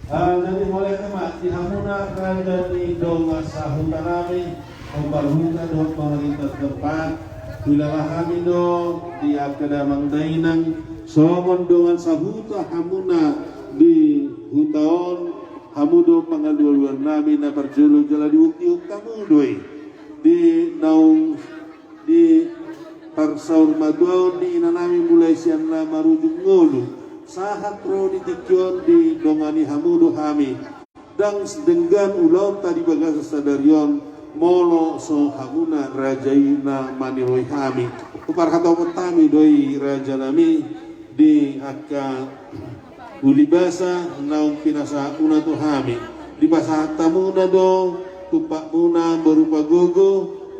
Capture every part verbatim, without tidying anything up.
Ah, jadi mauliate ma di hamuna raja ni dongan sahuta nami, hombar huta dohot pamarintah setempat. Huilala hami do di angka damang dainang songon dongan sahuta hamuna di huta on. Hamu do pangalualuan nami na parjolo jala diungkap hamu do i di naung di parsaurmatuaon ni ina nami mulai sian na marujung ngolu sahat ro di tingki on. Didongani hamu do hami ndang denggan ulaonta di bagasan sadari on molo so hamuna raja i na maniroi hami. Huparhatopot hami do i raja nami di angka uli basa naung pinasahatmuna tu hami. Dipasahat hamuna do tumpakmuna berupa gogo,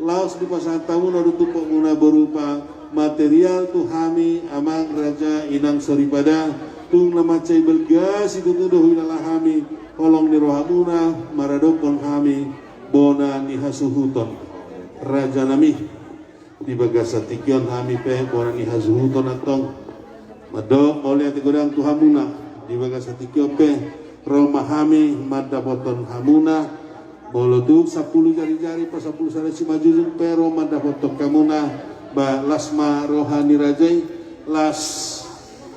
laos dipasahat hamuna do tumpakmuna berupa material tu hami amang raja inang soripada. Tung na mansai balga situtu do huilala hami holong ni rohamuna maradophon hami bona ni hasuhuton raja nami. Di bagasan tingki on hami pe bona ni hasuhuton antong mandok mauliate godang tu hamuna. Di bagasan tingki on pe ro ma hami mandapothon hamuna. Molo tung sampulu jarijari pe sampulu sada simanjujung pe ro mandapothon hamuna. Ba las ma roha ni raja i. Las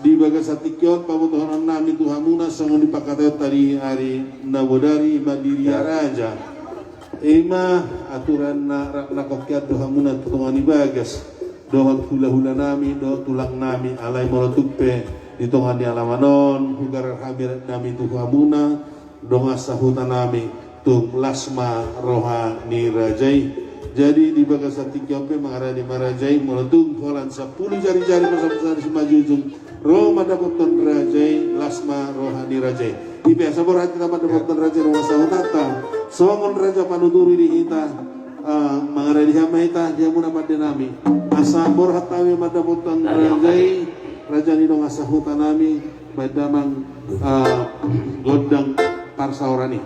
di bagasan tingki on pabotohonon nami tu hamuna songon dipangkataion tadi ari na bodari i ma di ria raja. Ima aturan na rap na kokian do hamuna tu tonga ni bagas dohot hulahula nami dohot tulang nami. Alai molo tung pe di tonga ni alaman on hugarar hami adat nami tu hamuna dongan sahuta nami, tung las ma roha ni raja i. Jadi di bagasan tingki on pe mangarani ma raja i molo tung holan sampulu jarijari pe sampulu sada simanjujung ro mandapothon raja i, las ma roha ni raja i. Ipe asa borhat hita mandapothon raja i dongan sahutanta songon raja panuturi di hita. Ah, mangarani hami ma hita di hamuna pande nami asa borhat hami mandapothon raja i, raja ni dongan sahuta nami baen damang, ah, gondang parsaoran i.